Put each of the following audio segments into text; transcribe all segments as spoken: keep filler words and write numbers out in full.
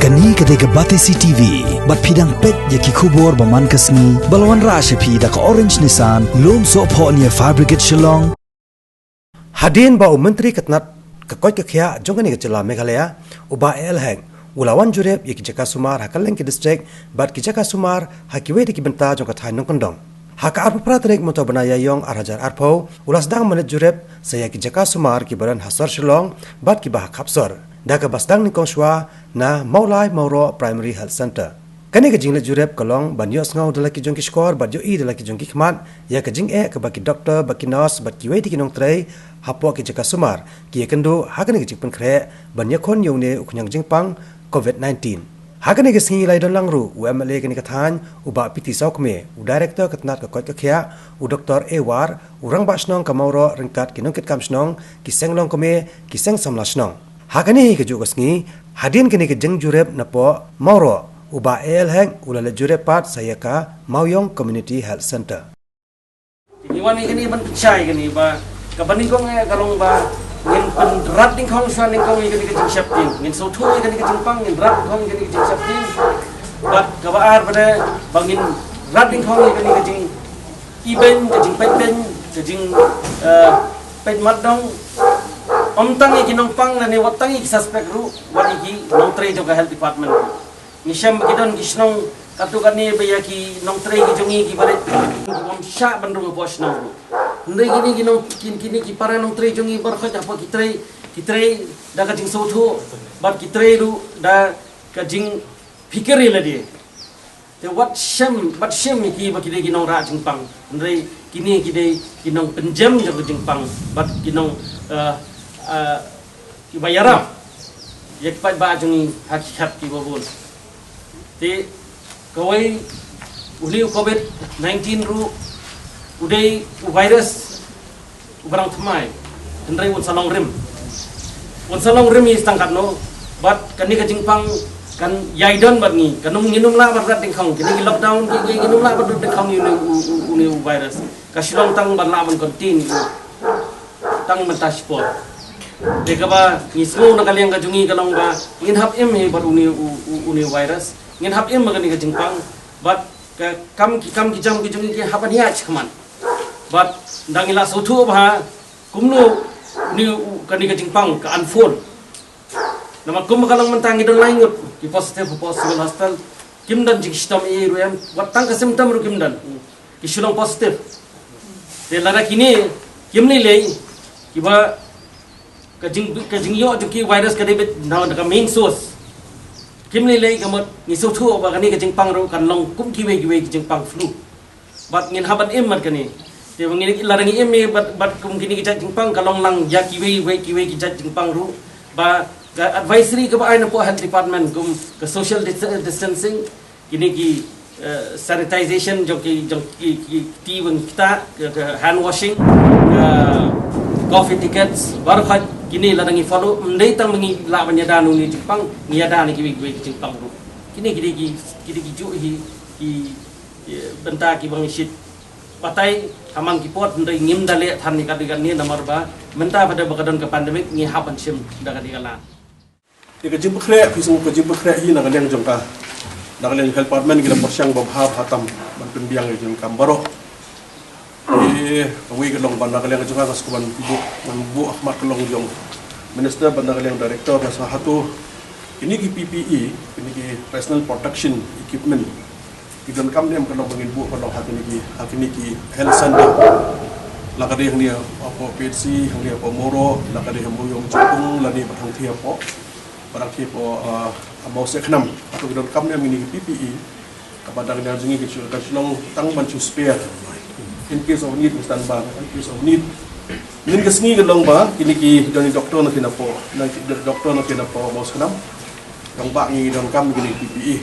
Kane ka dei ka Batesi T V, bad phi dang peit ïa ki khubor ba man ka sngi, ba la wanrah sha phi da ka Orange Nissan, Lumsohphoh near Fire Brigade Shillong. Hadien ba u Myntri ka tnat ka koit ka khiah jong kane ka jylla Meghalaya, u Bah A L Hek, u la wan jurip ïa ki jaka sumar ha kylleng ki district, bad ki jaka sumar ha kiwei de ki bynta jong ka thaiñ nongkyndong. Ha ka arphew phra tarik mynta u bnai Ïaïong ar hajar arphew, u la sdang ban leit jurip sa ïa ki jaka sumar kiba don ha sor Shillong, bad kiba ha khap sor. Da kaba sdang nyngkong shuwa na Mawlai Mawroh Primary Health Centre. Kane ka jingleit jurip ka long ban ïohsngew da la ki jong ki shkor bad ïohi da la ki jong ki khmat ïa ka jingeh kaba ki doktor bad ki nurse bad kiwei de ki nongtrei hapoh ki jaka sumar ki ïakynduh ha kane ka jingpynkhreh ban ïakhun ïa une u khñiang jingpang COVID nineteen. Ha kane ka sngi la ïadon lang ruh u M L A kane ka thaiñ, u Bah P T Sawkmie, u Director ka tnat ka koit ka khiah, u Doktor A War, u Rangbah Shnong ka Mawroh ryngkat ki nongkitkam shnong, ki seng longkmie, ki seng samla shnong. Ha kane hi kajuh ka sngi, hadien kane ka jingjurip napoh Mawroh, u Bah A L Hek u la leit jurip pat sa ïa ka Mawiong Community Health Centre. Ngi wan ïa kane ban pynshai kane ba kaba nyngkong eh ka long ba ngin pynrad dyngkhong shuwa nyngkong ïa kane ka jingsheptieng. Ngin sngewthuh ïa kane ka jingpang, ngin rad dyngkhong ïa kane ka jingsheptieng. Bad kaba ar pat ba ngin rad dyngkhong ïa kane ka jing ibeiñ, ka jingpeit beiñ, ka jing, eh, peit mat dong. Ym tang ïa ki nongpang lane wat tang ïa ki suspect ruh, wat ïa ki nongtrei jong ka health department ruh. Ngi shem ba ki don ki shnong katto katne ba ïa ki nongtrei ki jong ngi kiba leit ki bym shah ban rung hapoh shnong ruh. Hynrei kine ki nong, kin, kine ki para nongtrei jong ngi baroh khoit hapoh ki trei, ki trei da ka jingsngewthuh bad ki trei ruh da ka jingphikir ïa lade. Te wat shem, wat shem ïa ki ba ki dei ki nongrah jingpang. Hynrei kine ki dei ki nongpynjem jong ka jingpang bad ki nong, eh, eh, kiba ïarap ïa ki paidbah jong ngi ha ki khap kiba bun. Te kawei, une u COVID nineteen ruh u dei u virus uba dang thymmai, hynrei un sa long rim. Un sa long rim hi tang katno, bad kane ka jingpang kan ïai don bad ngi, kan ym, ngin ym lah ban rad dyngkhong, kine ki lockdown ki, ki, ngin ym lah ban rad dyngkhong ïa une u, u, une u virus. Ka shu long tang ban lah ban contain ïa u tang mynta shipor. Te kaba ngi sngew na ka liang ka jong ngi ka long ba ngin hap im hi bad une u, u, une u virus. Ngin hap im bad kane ka jingpang. Bad ka kam ki, kam ki jam ki jong ngi ki hap ban ïaid shakhmat. Bad ynda ngi la sngewthuh bha kumno une u, kane ka jingpang ka unfold. Namar kumba ka long mynta ngi don lai ngut ki positive hapoh Civil Hospital. Kim don jingshitom ei ei ruh em, wat tang ka symptom ruh kim don. Ki shu long positive. Te lada kine kim lei lei kiba ka jing, ka jingïoh jong ki virus ka dei beit na ka main source. Kim lei lei ka mut ngi sngewthuh ba kane ka jingpang ruh kan long kum kiwei kiwei ki jingpang flu. Bad ngin hap ban im bad kane. Te ba ngin, lada ngi im ïa bad, bad kum kine ki jait jingpang ka long lang ïa kiwei wei kiwei ki jait jingpang ruh. Ba ka advisory kaba ai na pdeng health department kum ka social dis-, distancing, kine ki, eh, sanitization jong ki, jong ki, ki ti ba ngi ktah, ka, ka hand washing, ka cough etiquettes, baroh khoit kine lada ngi follow, ym dei tang ba ngi lah ban ïada na une u jingpang, ngi ïada na kiwei kiwei ki jingpang ruh. Kine ki dei ki, ki dei ki juh hi ki, ki bynta kiba ngi shait batai ha man ki por, hynrei ngim da leh than ïa katei katne namar ba mynta pat ba ka don ka pandemic ngi hap ban shim da katei ka lad. Ïa ka jingpynkhreh, phi sngew ka jingpynkhreh hi na ka liang jong ka, na ka liang health department ki la pyrshang ba bha bha tam ban pynbiang ïa ki jingkam baroh. Ïa kawei ka long ba na ka liang jong ka, nga sngewbha ban buh, ban buh ha khmat ka long jong minister bad na ka liang director, nga sngewbha hato kine ki P P E, kine ki personal protection equipment, ki donkam ne em ka long ba ngin buh ka long ha kine ki, ha kine ki health center. La ka dei hangne hapoh P H C, hangne hapoh Mawroh, la ka dei ha Mawïong Jingpung, lane bad hangthie hapoh, bad hangthie hapoh, ah, Mawseh Khnam. Hato ki donkam ne em kine ki P P E, kaba dang dang jong ngi ki shu, kan shu long tang ban shu spare. In case of need, standby, in case of need. Mynta ka sngi ka long ba kine ki don ki doktor na pdeng hapoh, na ki doktor na pdeng hapoh Mawseh Khnam. Long ba ngi donkam kine ki P P E.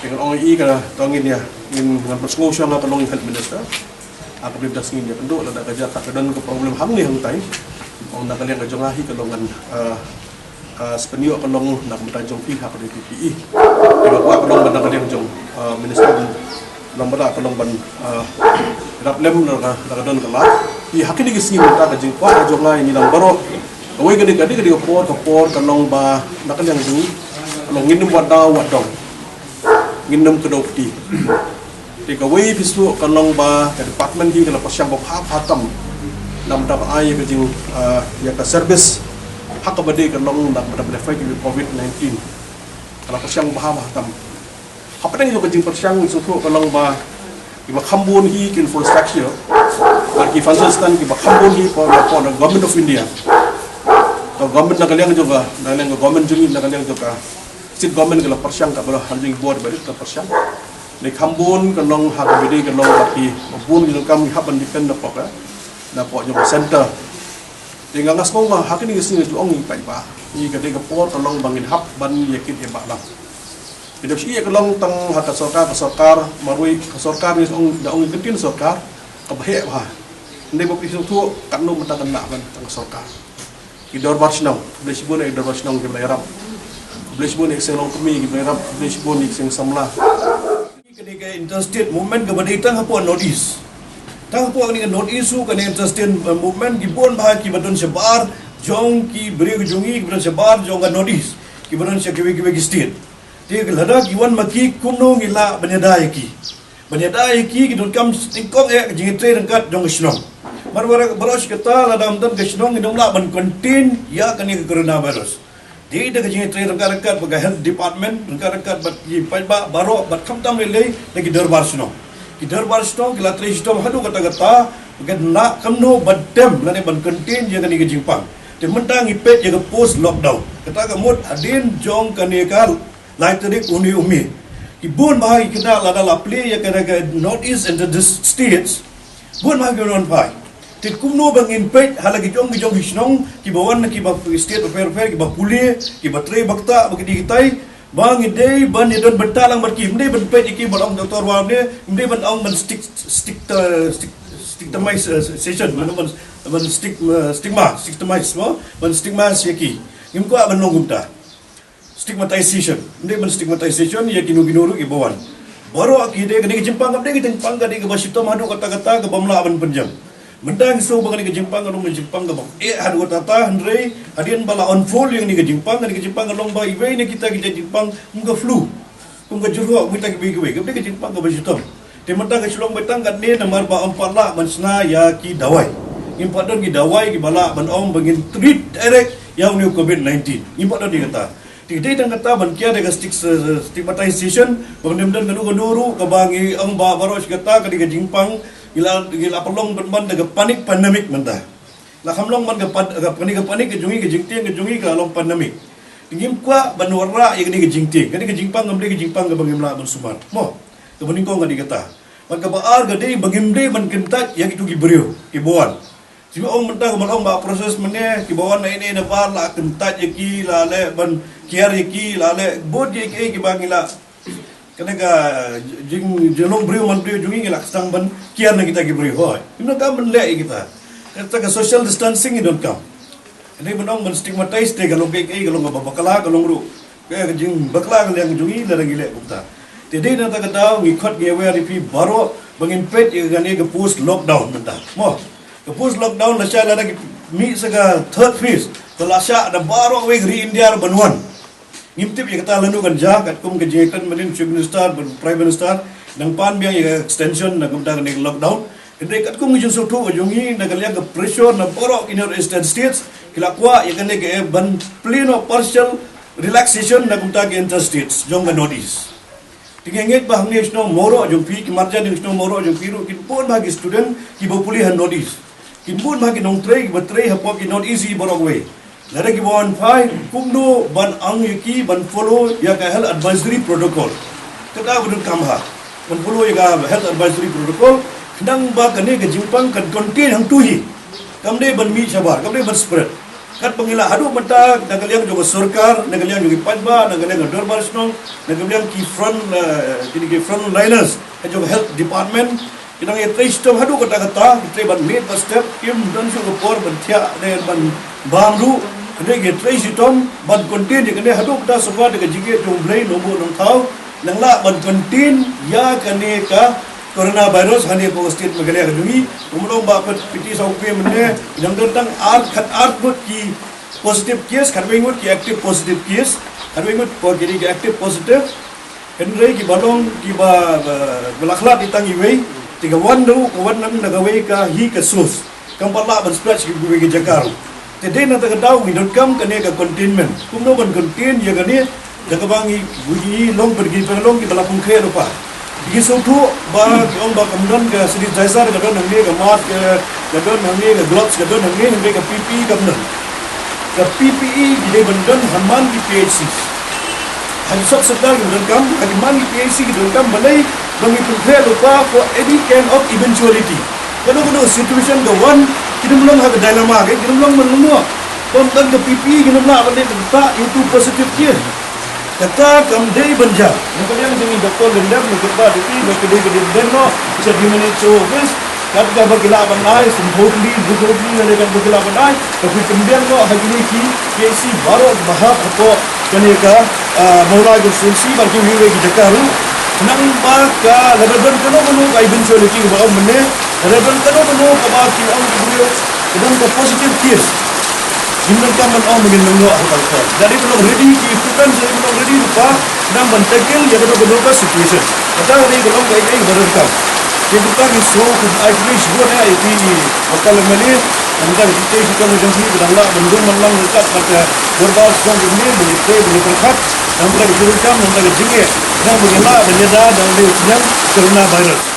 Te ngan ong ïa i ka, to ngin ïa, ngin, ngan pynsngew shuwa nga ka long health minister. Ha ka bynta sngi ngin ïa pynduh lada ka jia ka don ka problem hangne hangtai. Ong na ka liang ka jong nga hi ka long ngan, ah, ah, sa pynïoh ka long na ka bynta jong phi ha ka dei P P E. Te nga kwah ka long ba na ka liang jong, ah, minister, long ba da ka long ban, ah, rap lem na ka, na ka don ka lad. Te ha kine ki sngi mynta ka jingkwah ka jong nga ïa ngi lang baroh. Kawei ka dei, ka dei, ka dei ka por, ka por ka long ba na ka liang jong ngi, ka Long ngin ym wad daw wad dong. Ngin ym kdew kti. Te kawei phi sngewthuh ka long ba ka department hi ka la pyrshang ba bha bha tam. Namar ba ai ïa ka jing, ah, ïa ka service ha kaba dei ka long namar ba dei fight ïa ka covid nineteen. Ka la pyrshang ba bha bha tam. Hapdeng jong ka jingpyrshang sngewthuh ka long ba kiba kham bun hi ki infrastructure bad ki funds stan kiba kham bun hi por por na Government of India. Ka government na ka liang jong ka, na liang ka government jong ngi, na ka liang jong ka state government ka la pyrshang, kaba la ha jingbuh ba ka la pyrshang. Te kham bun ka long ha kaba dei ka long ba ki bun ki jong kam ki hap ban depend na pok ka, na pok jong ka center. Te nga nga sngew ba ha kine ki sngi ngi ong ngi paidbah, ngi ka dei ka por ka long ba ngin hap ban ïa kit ïa bah lang. Ngi dep shu ïa ka long tang ha ka sorkar, ka sorkar marwei, ka sorkar ngi ong da ong ngi ka ktien sorkar kaba heh bha. Hynrei ba phi sngewthuh katno mynta kan lah ban tang ka sorkar. Ki dorbar shnong, khublei shibun ïa ki dorbar shnong kiba la ïarap. Khublei shibun ïa ki seng longkmie kiba la ïarap, khublei shibun ïa ki seng samla. Kane ka interstate movement kaba dei tang hapoh North East. Tang hapoh kane ka North East ruh kane interstate, uh, movement ki bun bha kiba don shabar jong ki briew jong ngi kiba don shabar jong ka North East, kiba don sha kiwei kiwei ki state. Te lada ki wan ma ki, kumno ngi lah ban ïada ïa ki? Ban ïada ïa ki ki donkam nyngkong eh ka jingtrei ryngkat jong ka shnong. Namar baroh shi katta lada ym don ka shnong ngin ym lah ban contain ïa kane ka coronavirus. Dei da ka jingtrei ryngkat ryngkat bad ka health department, ryngkat ryngkat bad ki paidbah baroh, bad khamtam lei lei da ki dorbar shnong. Ki dorbar shnong ki la trei shitom haduh katta katta ba kin lah kumno ban tem lane ban contain ïa kane ka jingpang. Te mynta ngi peit ïa ka post lockdown. Kata ka mut hadien jong kane ka lai tarik une u May, ki bun bha ki khynnah lada la plie ïa kane ka North East Inter States, bun bha ki wan phai. Te kumno ba ngin peit ha la ki jong ki jong ki shnong kiba wan na kiba state bapher bapher, kiba pule, kiba trei ba ktah ba kdie kitai, ba ngi dei ban ïadon bynta lang bad ki, ym dei ban peit ïa ki ban ong Doctor Wang ne, ym dei ban ong ban stick, stick, uh, stick, stigmatization, ban, ban, ban stick, uh, stigma, stigmatize mo, ban stigmatize ïa ki. Ngim kwah ban long kumta. Stigmatization. Ym dei ban stigmatization ïa kino kino ruh kiba wan. Baroh ki dei, kane ka jingpang kam dei ka jingpang ka dei kaba shitom haduh katta katta kaba ym lah ban pynjam. Mynta ngi sngew ba kane ka jingpang ka long ka jingpang kaba eh haduh katta katta, hynrei hadien ba la unfold ïa kane ka jingpang, kane ka jingpang ka long ba iwei na kita ki jait jingpang kum ka flu, kum ka jyrhoh, kum kita kiwei kiwei. Kam dei ka jingpang kaba shitom. Te mynta ka shu long beit tang katne namar ba ym pat lah ban shna ïa ki dawai. Ngim pat don ki dawai kiba lah ban ong ba ngin treat direct ïa une u covid nineteen. Ngim pat don ïa kata. Te dei tang kata ban kiar ïa ka stig-, stigmatization, ba ngim don kano kano ruh kaba ngi ong ba baroh shi katta ka dei ka jingpang, ngi la, ngi la pynlong pynban da ka panic pandemic mynta. La kham long ban ka pan-, ka panic, ka panic ka jong ngi, ka jingtieng ka jong ngi ka la long pandemic. Te ngim kwah ban wanrah ïa kane ka jingtieng. Kane ka jingpang kam dei ka jingpang kaba ngim lah ban sumar. Mo, kaba nyngkong ka dei kata. Bad kaba ar ka dei ba ngim dei ban kyntait ïa kito ki briew kiba wan. Shu ong mynta ka ban ong ba process mynne kiba wan na ine na bar la kyntait ïa ki, la leh ban kiar ïa ki, la leh bud ïa ki, kiba ngi la Kane ka jing, jinglong briew man briew jong ngi ngi la sdang ban kiar na kita ki briew, hooid. Ngim donkam ban leh ïa kita. Kata ka social distancing ngi donkam. Kane ban ong ban stigmatize te ka long kaei kaei, ka long kaba bakla, ka long ruh ka jingbakla ka liang jong ngi lada ngi leh kumta. Te dei na kata ka daw ngi khot ngi aware ïa phi baroh ba ngin peit ïa kane ka post lockdown mynta. Mo, ka post lockdown lashai lada ki mih sa ka third phase, te lashai da baroh kawei ka ri India ruh ban wan. Ngim tip ïa kata lano kan jia, katkum ka jingïakren mynnin Chief Minister bad Prime Minister, nang pan biang ïa ka extension na kumta kane ka lockdown. Hynrei katkum ka jingsngewthuh ka jong ngi na ka liang ka pressure na baroh ki North Eastern States, ki la kwah ïa kane ka, eh, ban plie noh partial relaxation na kumta ka interstates jong ka North East. Te ngi ngeit ba hangne shnong Mawroh jong phi, ki marjan jong shnong Mawroh jong phi ruh, ki bun bha ki student kiba pule ha North East. Ki bun bha ki nongtrei kiba trei hapoh ki North East baroh kawei. Lada kiba wan phai, kumno ban ong ïa ki ban follow ïa ka health advisory protocol. Kata ba donkam ha ban follow ïa ka health advisory protocol, khnang ba kane ka jingpang kan contain hangtu hi. Kam dei ban mih shabar, kam dei ban spread. Katba ngi la haduh mynta na ka liang jong ka sorkar, na ka liang jong ki paidbah, na ka liang ka dorbar shnong, na ka liang ki front, eh, kine ki front liners ka jong ka health department, ki dang ïatrei shitom haduh katta katta, ki trei ban miet ban step, kim don shuh ka por ban thiah ne ban bam ruh. Hynrei ki trei shitom ban contain ïa kane haduh katta, shuwa da ka jingkyrkhu jong U Blei, Nongbuh Nongthaw, nang lah ban contain ïa kane ka coronavirus hangne hapoh ka state Meghalaya ka jong ngi. Kumno ba peit phi, sa u phi mynne, nang don tang ar, khat ar ngut ki positive case, khatwei ngut ki active positive case. Hadweng mut por kini ki active positive. Hynrei kiba long kiba ba la khlad i tang iwei. Te ka wan ruh ka wan nang na kawei ka hi ka source. Kam pat lah ban spread sha kiwei ki jaka ruh. Te dei na kata ka daw ngi donkam kane ka containment. Kumno ban contain ïa kane da kaba ngi ngi long ban ki pynlong kiba la pynkhreh lypa. Ki sngewthuh ba ki ong ba kam don ka sanitizer, ka don hangne ka mask, ka don hangne ka gloves, ka don hangne, hynrei ka P P E kam don. Ka P P E ki dei ban don ha man ki P H C. Ha ki sap sorkar ki donkam, ha ki man ki P H C ki donkam balei ba ngi pynkhreh lypa for any kind of eventuality. Kano kano situation ka wan, ki nym long ha ka dilemma, ki nym long ban lyngngoh. Bym don ka P P E ki nym lah ban leh, kata itu positive case. Kata kam dei ban jia. Ngi pdiang jong i doktor Lyngdoh, ngi kyrpad ïa i ba ka dei ka dei ban noh sha D M H O office. Kat kaba ki lah ban ai, symphony, symphony, lane kat ba ki lah ban ai, ka pynbiang noh ha kine ki P H C baroh ba hap hapoh kane ka, ah, Mawlai constituency bad kiwei kiwei ki jaka ruh. Khnang ba ka lada don kano kano ka eventuality ba ong mynne, lada don kano kano kaba ki ong ki briew ka don ka positive case. Ngim donkam ban ong ba ngin lyngngoh ha ka por. Dei ban long ready, ki equipment dei ban long ready lypa, khnang ban tackle ïa kano kano ka situation. Kata ka dei ka long kaei kaei ba donkam. Te kata ngi sngewbha ai khublei shibun ïa i Doctor Lyngdoh, namar ka jingtei shitom jong phi ba dang lah ban rung ban lang ryngkat bad ka dorbar jong phi, ban ïatrei ban ïapyrkhat, namar ka jingkyrkhu, namar ka jingeh, namar ba ngin lah ban ïada da u jingïaseng coronavirus.